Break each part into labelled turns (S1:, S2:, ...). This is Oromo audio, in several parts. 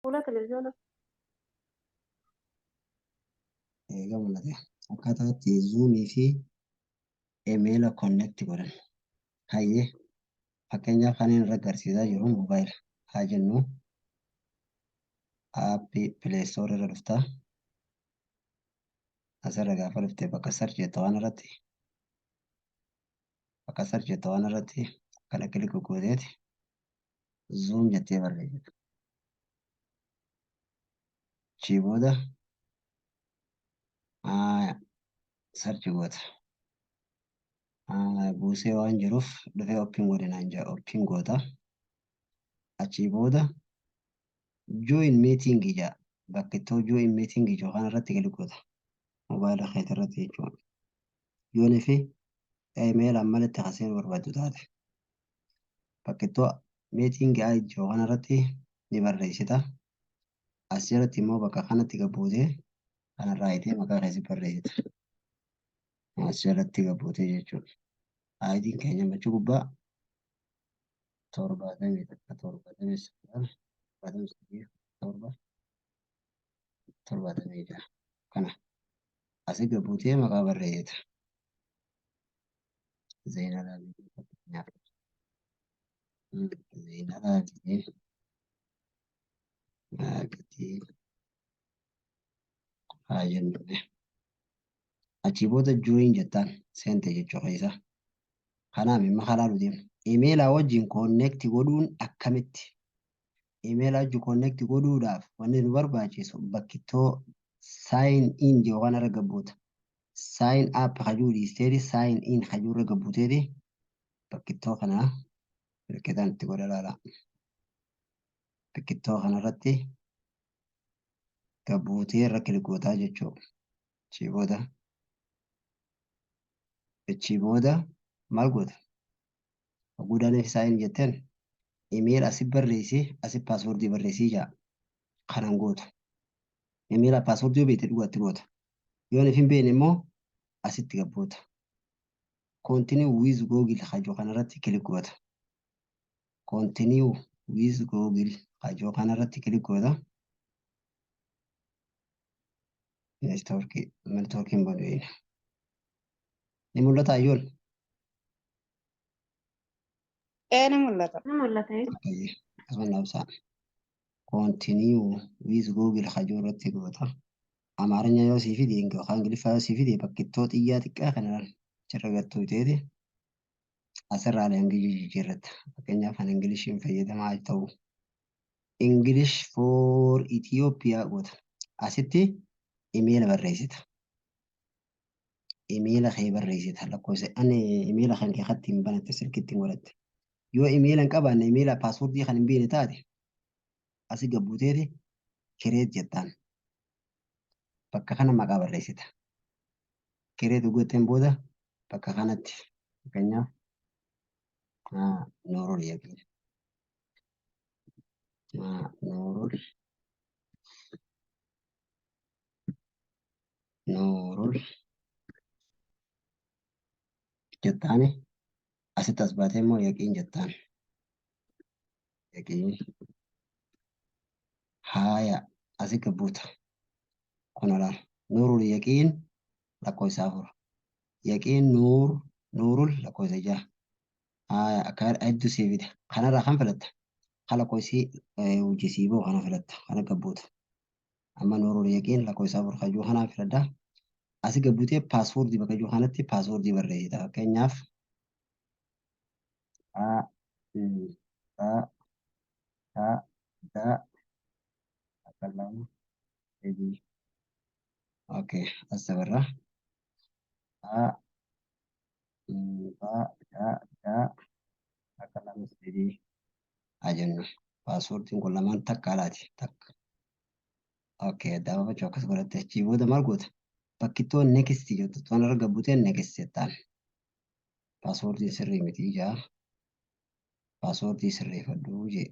S1: Fuula televiziyoona.
S2: Eega mul'ate. Akkaataa itti Zoomii fi emaila connect godhan. Hayyee fakkeenyaaf kan inni irra agarsiisaa jiru moobaayila haa jennu aappii Play Store irra dhuftaa. Asirra gaafa dhufte bakka search jettu waan irratti bakka search jettu waan irratti kana kilik gooteeti Zoom jettee barreessita. Achii booda search goota. Buusee waan jiruuf dhufee open godhe naan jedha open goota. Achii booda join meeting jedha. Bakka ittoo join meeting jedhu kana irratti click goota. Mobaayila keetii irratti jechuudha. Yoonii fi email ammalitti kan seenuu barbaaddu taate. Bakka ittoo meeting ID jedhu kana irratti ni barreessita. As jalatti immoo bakka kanatti gad buutee kanarraa hiitee maqaa keessi barreessita. As jalatti gad buutee jechuudha. ID'n keenya machuu gubbaa 71 79 73 7 76 kana asii gad buutee maqaa barreessita. Zeenal Abidii fakkeenyaaf. Zeenal Abidii Abidii haa jennu. Achii booda join jettaan seente jechuu keessa. Kanaaf imma kalaalu deemna. Imeelaa wajjin connect godhuun akkamitti? Imeelaa wajjin connect godhuudhaaf wanni nu barbaachisu bakkittoo sign in jedhu kana irra gabbuuta. Sign up hajuu dhiisteeti sign in hajuu irra gabbuuteeti bakkittoo kana milkitaan itti godha laala. Bakkittoo kanarratti gabbuutee irra click gootaa jechuudha. Achii booda achii booda maal goota? Guudaaniif sign jetteen email asi barreessi asi paaswordii barreessii jaa kanan goota. Email paaswordii yoo beekte dhugaatti goota. Yoo hin beekne immoo asitti gabboota. Continue with Google hajoo kanarratti click goota. Continue with Google hajoo kanarratti click goota. Neetwoorkii netwoorkiin banu ni mul'ata ayyoon.
S3: Ee ni mul'ata.
S1: Ni mul'ata.
S2: Akkasuma labsaa. Continue with Google hajoo irratti goota. Amaarinya yoo sii fide yookaan Ingiliffaa yoo sii fide bakkittoo xiyyaa xiqqaa kana achirra gattuu ta'eeti asirraa language jijjiirratta. Fakkeenyaaf kan Ingiliishiin fayyadamaa ta'u English for Ethiopia goota. Asitti imeela barreessita. Imeela kee barreessita lakkoofsa ani imeela kan kee katti hin banatte silkitti hin godhatte. Yoo imeela hin qabaanne imeela paaswordii kan hin beekne taate asi gabbuuteeti create jettaan. Bakka kana maqaa barreessita. Create gootteen booda bakka kanatti fakkeenyaaf Noorul Yaqiin. Noorul Noorul jettaani asitti as baatee immoo Yaqiin jettaan. Yaqiin haaya asi gabbuuta. Kun olaal Nuurul Yaqiin lakkoofsa 4. Yaqiin Nuur Nuurul lakkoofsa 6. Haaya akka hedduu sii fida. Kanarraa kan filatta? Kan lakkoofsi hojii sii bahu kana filatta. Kana gabbuuta. Amma Nuurul Yaqiin lakkoofsa 4 kajuu kanaan filadha. Asi gabbuutee paaswoordii bakka jiru kanatti paaswoordii barreessita. Fakkeenyaaf A N A A D akka 2 3. Okay, as dabarra. A N A D D akka 2 3 haa jennu. Paaswoordiin kun lamaan takka alaati. Takka. Okay, adda baafachuu akkas godhatte achii booda maal goota? Bakkittoo next jettu toon irra gabbutee next jettaan. Paaswoordiin sirrii miti jaa. Paaswoordii sirreeffadhu jee.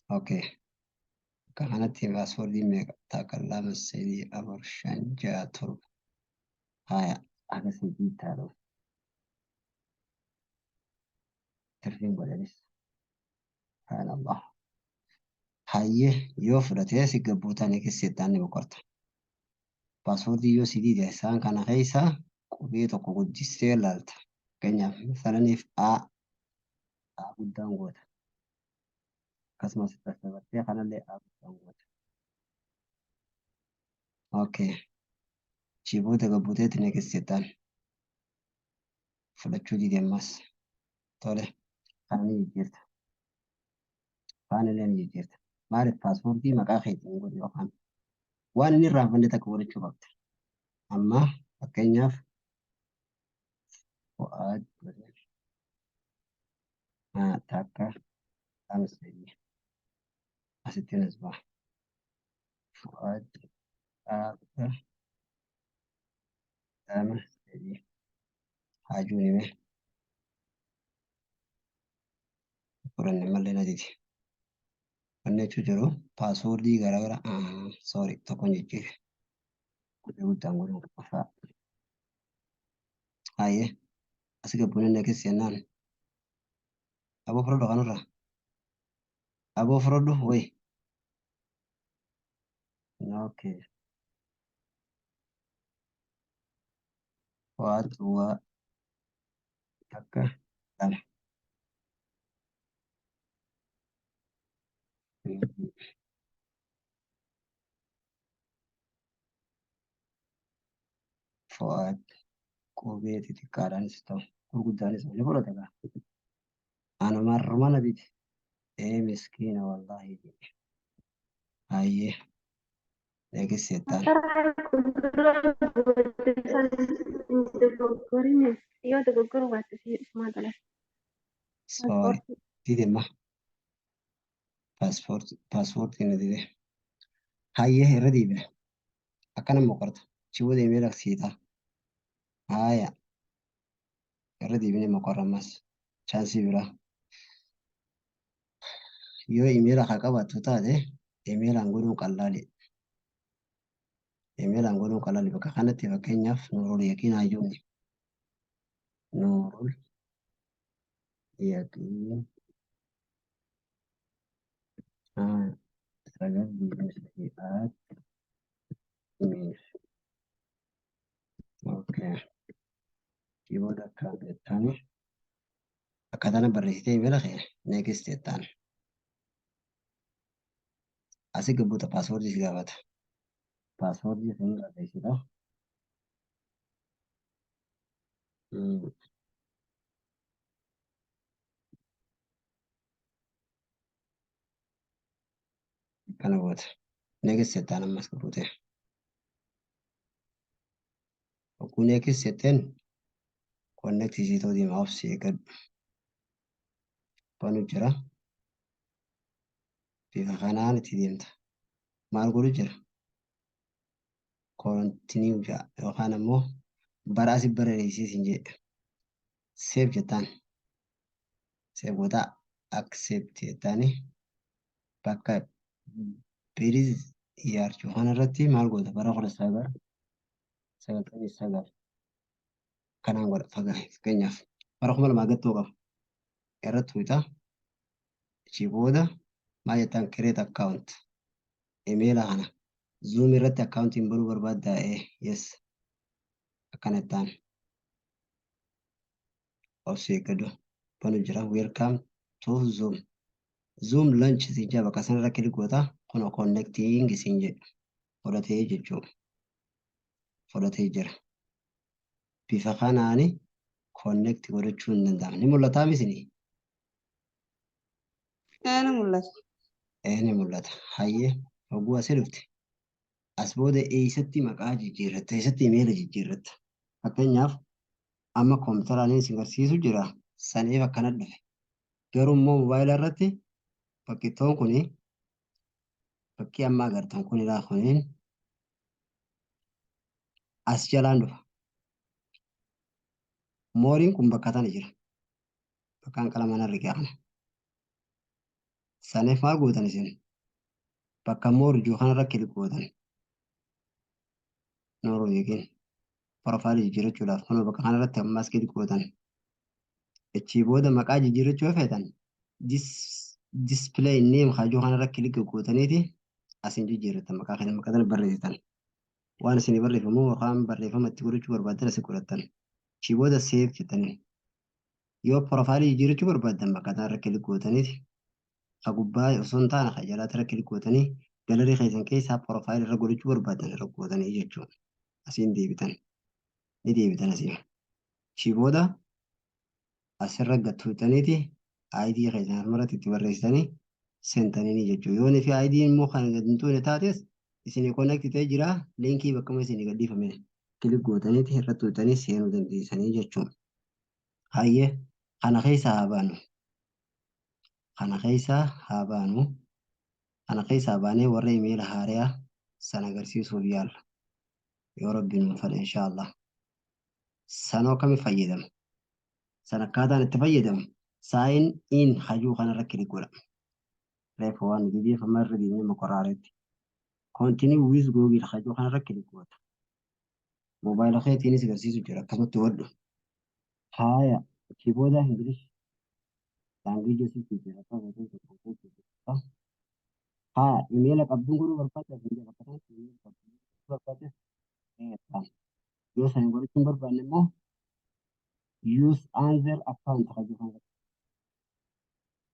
S2: Okay. Akka kanatti paaswoordiin meeqa? 1 2 3 4 5 6 7. Haya, akka sadii taa'u. Tirfiin godhanis. Subhanallah. Hayyee, yoo fudhatee si gabbuutaa next jettaan ni boqorta. Paaswoordii yoo si dide, isaan kana keessa qubee tokko guddistee ilaalta. Fakkeenyaaf, salaniif A, A guddaan goota. Akkasumas as dabartee kanallee A guddaan goota. Okay. Achii booda gabbuuteetti next jettaan. Fudhachuu dide ammas. Tole. Kana ni jijjiirta. Kaanillee ni jijjiirta. Maaliif paaswoordii maqaa keetiin godhu yookaan waan inni irraanfanne takka godhachuu qabda. Amma fakkeenyaaf Fu'aad godhee takka, lama, sadii, asitti as ba'a. Fu'aad takka, lama, sadii haajuun hime fudhanne malee na dide. Wanni jechuu jiru paaswoordii garaagaraa, sorry, tokkoon jijjiire. Qubee guddaan godhuu qofaa. Hayyee, asi gabbuun inni keessa jennaan. Aboo, fudhadhu kanarraa. Aboo, fudhadhu wayi. Okay. Waa duwwaa, takka, lama. Fu'aad qubee xixiqqaadhaanis ta'u gurguddaanis ni fudhata gaa. Anumarruma na dide. Ee miskiina, wallaahi. Hayyee, next jettaan.
S1: Karaa isaan dogoggorine, yoo dogoggoruu baatte si isumaa galata.
S2: Sorry. Dide ma. Paaspoortii na dide. Hayyee, irra deebina. Akkana moqorta. Achi booda imeela siita. Haaya. Irra deebinee moqorra ammas. Chaansii biraa. Yoo imeela haa qabaattu taate, imeelaan godhuun qallaali. Imeelaan godhuun qallaali. Bakka kanatti fakkeenyaaf Nuurul Yaqiin hayyuuni. Nuurul Yaqiin 923 at email. Okay. Keyboard akka jettaani akkaataan barreessitee imeela kee next jettaan. Asii gabbuuta, paaswoordii si gaafata. Paaswoordii kan barreessita. Kana goota. Next jettaan ammas gabbuutee. Hogguu next jetteen connect isii ta'uu deema, obsi eeggadhu. Banu jira. Bifa kanaan itti deemta. Maal godhu jira? Continue jedha yookaan ammoo bara asi barreessii siin jedhe. Save jettaan. Save gootaa, accept jettaani bakka birth year kanarratti maal goota? Bara 1999 kanaan godha, fakkeenyaaf bara 2000 gattoo qaba. Irratti tuyita. Achii booda maal jettaan? Create account. Imeela kana Zoom irratti akkaawuntiin banuu barbaaddaa? Ee, yes, akkana jettaan. Obsi eeggadhu, banu jira. Welcome to Zoom. Zoom launch siin jedha, bakka sanarra click goota. Kun connecting siin jedha, fudhatee jechuudha. Fudhatee jira. Bifa kanaani connect godhachuu hin danda'ama. Ni mul'ataa misinii?
S3: Ee, ni mul'ata.
S2: Ee, ni mul'ata. Hayyee, hogguu asii dhufte. As booda eessatti maqaa jijjiirratta? Eessatti imeela jijjiirratta? Fakkeenyaaf amma kompiitaraan isin agarsiisu jira. Saniif akkana dhufe. Garuu immoo moobaayila irratti bakkittoon kuni, fakkii amma agartan kunidha, kuniin as jalaan dhufa. Mooriin kun bakka tana jira. Bakkaan qalamaan argaa kana. Saniif maal gootan isin? Bakka more jiru kanarra click gootan. Nooruu yookiin profaayilii jijjiirrachuudhaaf kunoo bakka kanarratti ammas click gootan. Achii booda maqaa jijjiirrachuu yoo feetan, this Display name hajuu kanarra click gootaniiti asiin jijjiirrattan, maqaa kana, maqaa kana barreessitan. Waan isinii barreeffamu yookaan barreeffama itti godhachuu barbaaddan asii godhattan. Ishii booda save jettanii. Yoo profile jijjiirrachuu barbaaddan bakka kanarra click gootaniiti ka gubbaa osoo hin taane ka jalaatti irra click gootanii gallery keessan keessaa profile irra godhachuu barbaaddan irra gootanii jechuudha. Asiin deebitan. Ni deebitan asiin. Ishii booda asirra gad tuqxaniiti ID keessan asirratti itti barreessitanii seentanii ni jechuudha. Yoo fi ID immoo kan gad hin tuqne taates isinii connect ta'ee jira, linkii bakkuma isinii gadhiifame click gootaniiti irra tuqxanii seenuu dandeessanii jechuudha. Hayyee, kana keessaa haa baanu. Kana keessaa haa baanu. Kana keessaa baanee warra imeela haariyaa sana agarsiisuuf yaalla. Yoo Rabbiin nuuf fedhe, inshaallah. Sanoo akkami fayyadama? Sana akkaataan itti fayyadamu sign in hajuu kanarra click godha. Reefu waan nuti deeffama irra deemnee mokoraareetti. Continue with Google hajuu kanarra click goota. Moobaayila keetiinis agarsiisu jira, akkasumatti hubadhu. Haaya, achii booda English language asitti jira. Haa, imeela qabduun godhuu barbaadda, bakka kanatti imeela qabduun godhuu barbaadde. Yoo san godhachuu hin barbaanne immoo use another account hajuu kana.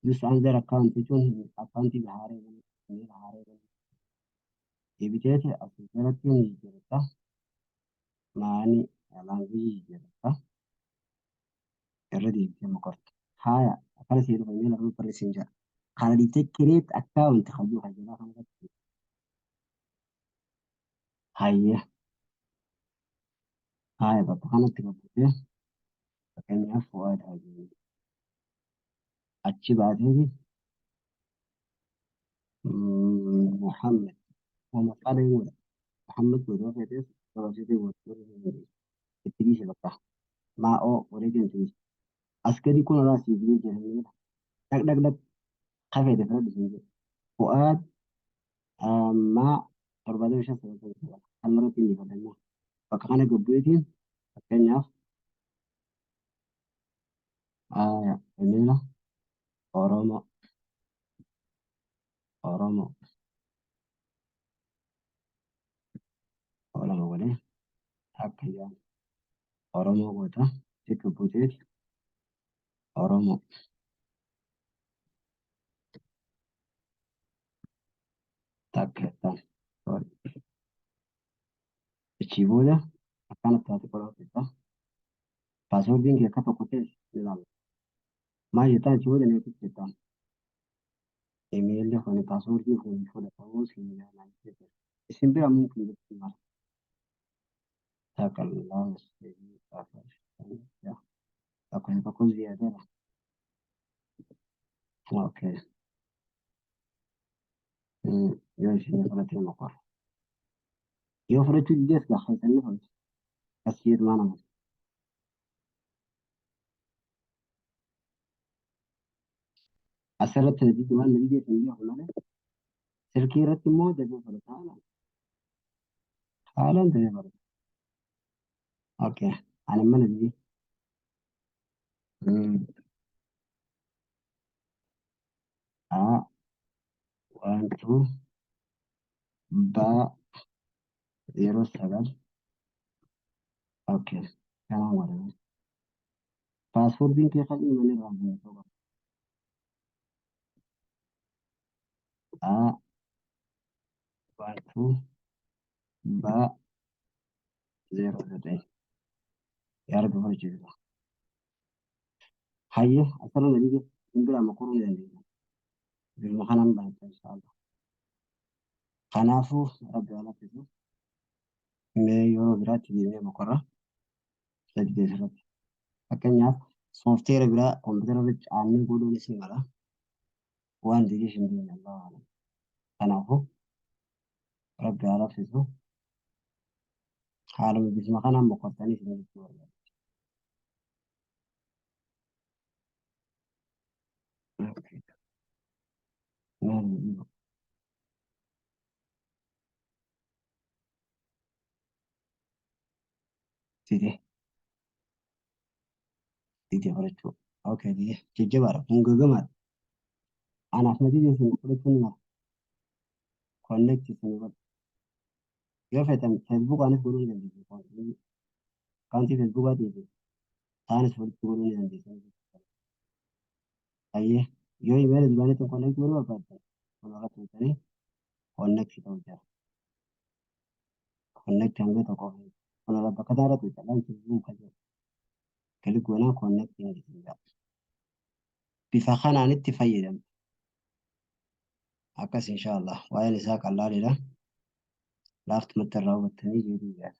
S2: Use another account jechuun akkaawuntii haaree banuu, imeela haaree banuu. Deebiteeti asii jalatti ni jijjiirratta. Maani language jijjiirratta. Irra deebitee mokorta. Haaya, akkana sii dhufa, imeela irra barreessin jira. Kana dhiiftee create account hajuu kan jalaa kana irratti. Hayyee. Haaya, bakka kanatti gabbutee fakkeenyaaf Fu'aad Hajii achi baateeti Muhammad maqaa godha. Muhammad godhoo feetes gabaabsitee godhuu itti dhiise, bakka maa'oo godhee itti dhiise. As gadi kun alaa siif jira. Dhaq dhaq dhaq kafeete filadhu siin jedhe. Fu'aad maa 75 99 kan irratti inni fudhanna. Bakka kana gabbuutiin fakkeenyaaf imeela Oromoo Oromoo Oromoo godhee akka jaan Oromoo goota itti gabbuuteeti Oromoo takka jettaan. Achii booda akkanatti taate qoraa. Passwordiin kee akka tokko ta'e ilaalla. Maal jettaan? Achii booda next jettaan. Imeelli kun passwordii kun fudhatamuu siin jaalaa. Isin bira mumkin jechuun mala. Takka, lama, sadii, afur, shan, jaha. Lakkoofsa tokko ziyaadaadha. Okay. Yoo isin fudhatee maqaa. Yoo fudhachuu didees gaafa isanii fudhatu. Asii maal amala. Asirratti na dide, waan na dideef hin beeku malee silkii irratti immoo dafee fudhata haalaan. Haalaan dafee fudhata. Okay. Ani mana dide. A one two ba 0 9. Okay. Kanaan godhame. Passwordiin kee kan inni irraa bu'u qaba. A one two ba 0 9. Yaa Rabbi, fudhachiisa. Hayyee, asirra na dide, hin biraa makuruu ni dandeenya. Bifuma kanaan banata, inshaallah. Kanaafuu Rabbi haa laffisu. Mee yeroo biraatti deemnee mokorra sadi keessatti. Fakkeenyaaf soofteera biraa kompiitara irra caannee godhuunis ni mala. Waan dideef hin beekne, Allahu a'lam. Kanaafuu Rabbi haa laffisu. Haaluma bifuma kanaan mokortanii isin jechuu barbaada. Okay. Maal dide dide fudhachuu. Okay, dide jajjabaadha. Kun gagamaadha. Anaaf na dide, isin fudhachuun ni mala. Connect isin godha. Yoo feetan Facebookaanis godhuu ni dandeessu. Akkaawuntii Facebookaatii fi taanis walitti godhuu ni dandeessu. Ayyee, yoo imeela duraaniitiin connect godhuu barbaaddan, kun irratti hojjetanii connect ta'uu jira. Connect hanga tokko kun irra bakka kana irratti hojjetan launch Zoom kan jedhu. Click goonaa connecting isin jedha. Bifa kanaan itti fayyadamtu. Akkas, inshaallah, waa'een isaa qal'aadha. Laaftumatti irraa hubattanii jedhuu yaada.